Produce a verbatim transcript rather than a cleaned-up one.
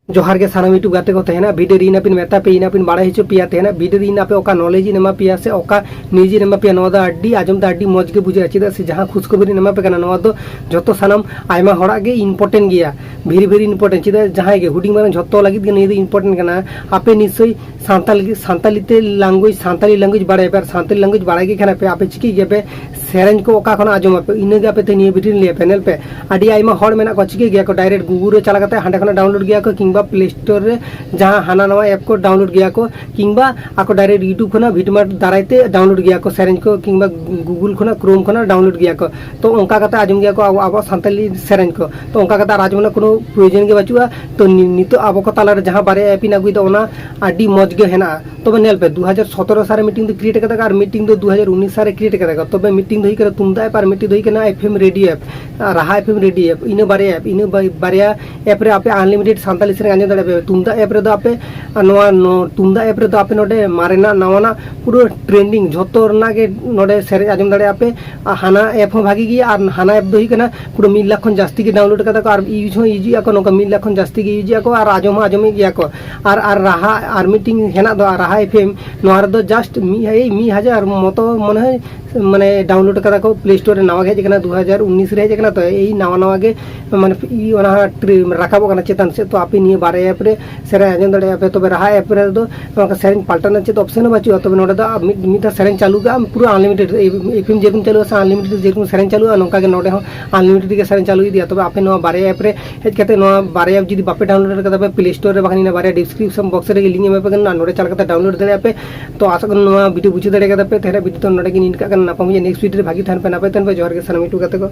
ᱡᱚᱦᱟᱨ ᱜᱮ ᱥᱟᱱᱟᱢ YouTube ᱜᱟᱛᱮ ᱠᱚ᱾ ᱛᱮᱦᱮᱧᱟᱜ video ᱨᱮ ᱤᱧ ᱟᱯᱮᱧ ᱢᱮᱛᱟ ᱯᱮ, ᱤᱧ ᱟᱯᱮᱧ ᱵᱟᱲᱟᱭ ᱦᱚᱪᱚ ᱯᱮᱭᱟ᱾ ᱛᱮᱦᱮᱧᱟᱜ video ᱨᱮ ᱤᱧ ᱟᱯᱮ ᱚᱠᱟ knowledge ᱤᱧ ᱮᱢᱟ ᱯᱮᱭᱟ ᱥᱮ ᱚᱠᱟ news ᱤᱧ ᱮᱢᱟ ᱯᱮᱭᱟ, ᱱᱚᱣᱟ ᱫᱚ ᱟᱹᱰᱤ ᱟᱸᱡᱚᱢ ᱛᱮ ᱟᱹᱰᱤ ᱢᱚᱡᱽ ᱜᱮ ᱵᱩᱡᱷᱟᱹᱜᱼᱟ᱾ ᱪᱮᱫᱟᱜ ᱥᱮ ᱡᱟᱦᱟᱸ ᱠᱷᱩᱥ ᱠᱷᱚᱵᱚᱨ ᱤᱧ ᱮᱢᱟ ᱯᱮ ᱠᱟᱱᱟ, ᱱᱚᱣᱟ ᱫᱚ ᱡᱷᱚᱛᱚ ᱥᱟᱱᱟᱢ ᱟᱭᱢᱟ ᱦᱚᱲᱟᱜ ᱜᱮ important ᱜᱮᱭᱟ, very very important᱾ ᱪᱮᱫᱟᱜ ᱡᱟᱦᱟᱸᱭ ᱜᱮ ᱦᱩᱰᱤᱧ ᱢᱟᱨᱟᱝ ᱡᱷᱚᱛᱚ ᱞᱟᱹᱜᱤᱫ ᱜᱮ ᱱᱤᱭᱟᱹ ᱫᱚ important ᱠᱟᱱᱟ᱾ ᱟᱯᱮ ᱱᱤᱥᱪᱳᱭ ᱥᱟᱱᱛᱟᱞᱤ, ᱥᱟᱱᱛᱟᱞᱤ ᱛᱮ language, ᱥᱟᱱᱛᱟᱞᱤ language ᱵᱟᱲᱟᱭ ᱯᱮ, ᱟᱨ ᱥᱟᱱᱛᱟᱞᱤ language ᱵᱟᱲᱟᱭ ᱜᱮ ᱠᱷᱟᱱ ᱯᱮ, ᱟᱯᱮ ᱪᱤᱠᱟᱹᱭ ᱜᱮᱭᱟ ᱯᱮ, ᱥᱮᱨᱮᱧ ᱠᱚ ᱚᱠᱟ ᱠᱷᱚᱱᱟᱜ ᱟᱸᱡᱚᱢ ᱟᱯᱮ, ᱤᱱᱟᱹ ᱜᱮ ᱟᱯᱮ ᱛᱮ ᱱᱤᱭᱟᱹ video ᱨᱮ ᱞᱟᱹᱭ ᱟᱯᱮ᱾ ᱧᱮᱞ ᱯᱮ, ᱟᱹᱰᱤ ᱟᱭᱢᱟ ᱦᱚᱲ ᱢᱮᱱᱟᱜ ᱠᱚᱣᱟ, ᱪᱤᱠᱟᱹᱭ ᱜᱮᱭᱟ ᱠᱚ, direct Google ᱨᱮ ᱪᱟᱞᱟᱣ ᱠᱟᱛᱮ ᱦᱟᱸᱰᱮ ᱠᱷᱚᱱᱟᱜ download ᱜᱮᱭᱟ ᱠᱚ, ᱠᱤᱝᱵᱟ Play Store ᱨᱮ ᱡᱟᱦᱟᱸ ᱦᱟᱱᱟ ᱱᱟᱣᱟ app ᱠᱚ download ᱜᱮᱭᱟ ᱠᱚ, ᱠᱤᱝᱵᱟ ᱟᱠᱚ direct YouTube ᱠᱷᱚᱱᱟᱜ Vidmart ᱫᱟᱨᱟᱭ ᱛᱮ download ᱜᱮᱭᱟ ᱠᱚ ᱥᱮᱨᱮᱧ ᱠᱚ, ᱠᱤᱝᱵᱟ Google ᱠᱷᱚᱱᱟᱜ, Chrome ᱠᱷᱚᱱᱟᱜ download ᱜᱮᱭᱟ ᱠᱚ᱾ ᱛᱚ ᱚᱱᱠᱟ ᱠᱟᱛᱮ ᱟᱸᱡᱚᱢ ᱜᱮᱭᱟ ᱠᱚ ᱟᱵᱚ, ᱟᱵᱚᱣᱟᱜ ᱥᱟᱱᱛᱟᱞᱤ ᱥᱮᱨᱮᱧ ᱠᱚ᱾ ᱛᱚ ᱚᱱᱠᱟ ᱠᱟᱛᱮ ᱟᱨ ᱟᱸᱡᱚᱢ ᱨᱮᱱᱟᱜ ᱠᱳᱱᱳ ᱯᱨᱚᱭᱳᱡᱚᱱ ᱜᱮ ᱵᱟᱹᱪᱩᱜᱼᱟ᱾ ᱛᱚ ᱱᱤ-, ᱱᱤᱛᱚᱜ ᱟᱵᱚ ᱠᱚ ᱛᱟᱞᱟᱨᱮ ᱡᱟᱦᱟᱸ ᱵᱟᱨᱭᱟ app ᱤᱧ ᱟᱹᱜᱩᱭᱮᱫᱟ, ᱚᱱᱟ ᱟᱹᱰᱤ ᱢᱚᱡᱽ ᱜᱮ ᱦᱮᱱᱟᱜᱼᱟ᱾ ᱛᱚᱵᱮ ᱧᱮᱞ ᱯᱮ, ᱫᱩ ᱦᱟᱡᱟᱨ ᱥᱚᱛᱨᱚ ᱥᱟᱞ ᱨᱮ ᱢᱤᱫᱴᱤᱝ ᱫᱚ create ᱠᱟᱫᱟ ᱠᱚ, ᱟᱨ ᱢᱤᱫᱴᱤᱝ ᱫᱚ ᱫᱩ ᱦᱟᱡᱟᱨ ᱩᱱᱤᱥ ᱥᱟᱞ ᱨᱮ create ᱠᱟᱫᱟ ᱠᱚ᱾ ᱛᱚᱵᱮ ᱢᱤᱫᱴᱤᱝ ᱫᱚ ᱦᱩᱭᱩᱜ ᱠᱟᱱᱟ ᱛᱩᱢᱫᱟᱜ app, ᱟᱨ ᱢᱤᱫᱴᱤᱝ ᱫᱚ ᱦᱩᱭᱩᱜ ᱠᱟᱱᱟ F M Radio app, ᱟᱨ ᱨᱟᱦᱟ F M Radio app᱾ ᱤᱱᱟᱹ ᱵᱟᱨᱭᱟ app, ᱤᱱᱟᱹ ᱵᱟᱨ-, ᱵᱟᱨᱭᱟ app ᱨᱮ ᱟᱯᱮ unlimited ᱥᱟᱱᱛᱟᱞᱤ ᱥᱮᱨᱮᱧ ᱟᱸᱡᱚᱢ ᱫᱟᱲᱮᱭᱟᱜᱼᱟ ᱯᱮ᱾ ᱛᱩᱢᱫᱟᱜ app ᱨᱮᱫᱚ ᱟᱯᱮ, ᱟᱨ ᱱᱚᱣᱟ ᱱᱚ-, ᱛᱩᱢᱫᱟᱜ app ᱨᱮᱫᱚ ᱟᱯᱮ ᱱᱚᱰᱮ ᱢᱟᱨᱮᱱᱟᱜ ᱱᱟᱣᱟᱱᱟᱜ ᱯᱩᱨᱟᱹ trending ᱡᱷᱚᱛᱚ ᱨᱮᱱᱟᱜ ᱜᱮ ᱱᱚᱰᱮ ᱥᱮᱨᱮᱧ ᱟᱸᱡᱚᱢ ᱫᱟᱲᱮᱭᱟᱜᱼᱟ ᱯᱮ᱾ ᱟᱨ ᱦᱟᱱᱟ app ᱦᱚᱸ ᱵᱷᱟᱜᱤ ᱜᱮᱭᱟ, ᱟᱨ ᱦᱟᱱᱟ app ᱫᱚ ᱦᱩᱭᱩᱜ ᱠᱟᱱᱟ ᱯᱩᱨᱟᱹ ᱢᱤᱫ ᱞᱟᱠᱷ ᱠᱷᱚᱱ ᱡᱟᱹᱥᱛᱤ ᱜᱮ download ᱠᱟᱫᱟ ᱠᱚ, ᱟᱨ use ᱦᱚᱸ use ᱮᱫᱼᱟ ᱠᱚ, ᱱᱚᱝᱠᱟ ᱢᱤᱫ ᱞᱟᱠᱷ ᱠᱷᱚᱱ ᱡᱟᱹᱥᱛᱤ ᱜᱮ use ᱮᱫᱼᱟ ᱠᱚ, ᱟᱨ ᱟᱸᱡᱚᱢ ᱦᱚᱸ ᱟᱸᱡᱚᱢᱮᱫ ᱜᱮᱭᱟ ᱠᱚ᱾ ᱟᱨ, ᱟᱨ ᱨᱟᱦᱟ, ᱟᱨ ᱢᱤᱫᱴᱤᱝ ᱦᱮᱱᱟᱜ ᱫᱚ ᱨᱟᱦᱟ F M, ᱱᱚᱣᱟ ᱨᱮᱫᱚ just ᱢᱤᱫ, ᱮᱭ ᱢᱤᱫ ᱦᱟᱡᱟᱨ ᱢᱚᱛᱚ ᱢᱚᱱᱮ ᱦᱚᱭ ᱢᱟᱱᱮ download ᱠᱟᱫᱟ ᱠᱚ, Play Store ᱨᱮ ᱱᱟᱣᱟ ᱜᱮ ᱦᱮᱡ ᱟᱠᱟᱱᱟ, ᱫᱩ ᱦᱟᱡᱟᱨ ᱩᱱᱤᱥ ᱨᱮ ᱦᱮᱡ ᱟᱠᱟᱱᱟ᱾ ᱛᱚ ᱮᱭ ᱱᱟᱣᱟ ᱱᱟᱣᱟ ᱜᱮ ᱢᱟᱱᱮ ᱤ-, ᱚᱱᱟ ᱦᱟᱸᱜ ᱴᱨᱮ-, ᱨᱟᱠᱟᱵᱚᱜ ᱠᱟᱱᱟ ᱪᱮᱛᱟᱱ ᱥᱮᱫ᱾ ᱛᱚ ᱟᱯᱮ ᱱᱤᱭᱟᱹ ᱵᱟᱨᱭᱟ app ᱨᱮ ᱥᱮᱨᱮᱧ ᱟᱸᱡᱚᱢ ᱫᱟᱲᱮᱭᱟᱜᱼᱟ ᱯᱮ᱾ ᱛᱚᱵᱮ ᱨᱟᱦᱟ app ᱨᱮᱫᱚ ᱱᱚᱝᱠᱟ ᱥᱮᱨᱮᱧ ᱯᱟᱞᱴᱟᱣ ᱨᱮᱱᱟᱜ ᱪᱮᱫ option ᱦᱚᱸ ᱵᱟᱹᱪᱩᱜᱼᱟ᱾ ᱛᱚᱵᱮ ᱱᱚᱰᱮ ᱫᱚ ᱟᱢ ᱢᱤᱫ, ᱢᱤᱫ ᱫᱷᱟᱣ ᱥᱮᱨᱮᱧ ᱪᱟᱹᱞᱩ ᱠᱟᱜ ᱟᱢ, ᱯᱩᱨᱟᱹ unlimited, F M ᱡᱮᱨᱚᱠᱚᱢ ᱪᱟᱹᱞᱩᱜᱼᱟ ᱥᱮ unlimited ᱡᱮᱨᱚᱠᱚᱢ ᱥᱮᱨᱮᱧ ᱪᱟᱹᱞᱩᱜᱼᱟ, ᱱᱚᱝᱠᱟ ᱜᱮ ᱱᱚᱰᱮ ᱦᱚᱸ unlimited ᱜᱮ ᱥᱮᱨᱮᱧ ᱪᱟᱹᱞᱩ ᱤᱫᱤᱜᱼᱟ᱾ ᱛᱚᱵᱮ ᱟᱯᱮ ᱱᱚᱣᱟ ᱵᱟᱨᱭᱟ app ᱨᱮ ᱦᱮᱡ ᱠᱟᱛᱮ ᱱᱚᱣᱟ ᱵᱟᱨᱭᱟ app ᱡᱩᱫᱤ ᱵᱟᱯᱮ download ᱠᱟᱫᱟ ᱯᱮ Play Store ᱨᱮ, ᱵᱟᱠᱷᱟᱱ ᱤᱧ ᱵᱟᱨᱭᱟ description box ᱨᱮᱜᱮ link ᱮᱢᱟ ᱯᱮ ᱠᱟᱱᱟ, ᱱᱚᱰᱮ ᱪᱟᱞᱟᱣ ᱠᱟᱛᱮ download ᱫᱟᱲᱮᱭᱟᱜᱼᱟ ᱯᱮ᱾ ᱛᱚ ᱟᱥᱟ ᱠᱚᱨᱮ ᱱᱚᱣᱟ video ᱵᱩᱡᱷᱟᱹᱣ ᱫᱟᱲᱮ ᱠᱟᱫᱟ ᱯᱮ᱾ ᱛᱮᱦᱮᱧᱟᱜ video ᱫᱚ ᱱᱚᱰᱮ ᱜᱮ end ᱠᱟᱜ ᱠᱟᱱᱟ᱾ ᱱᱟᱯᱟᱢ ᱦᱩᱭᱩᱜᱼᱟ next video ᱨᱮ᱾ ᱵᱷᱟᱜᱤ ᱛᱟᱦᱮᱱ ᱯᱮ, ᱱᱟᱯᱟᱭ ᱛᱟᱦᱮᱱ ᱯᱮ᱾ ᱡᱚᱦᱟᱨ ᱜᱮ ᱥᱟᱱᱟᱢ YouTube ᱜᱟᱛᱮ ᱠᱚ᱾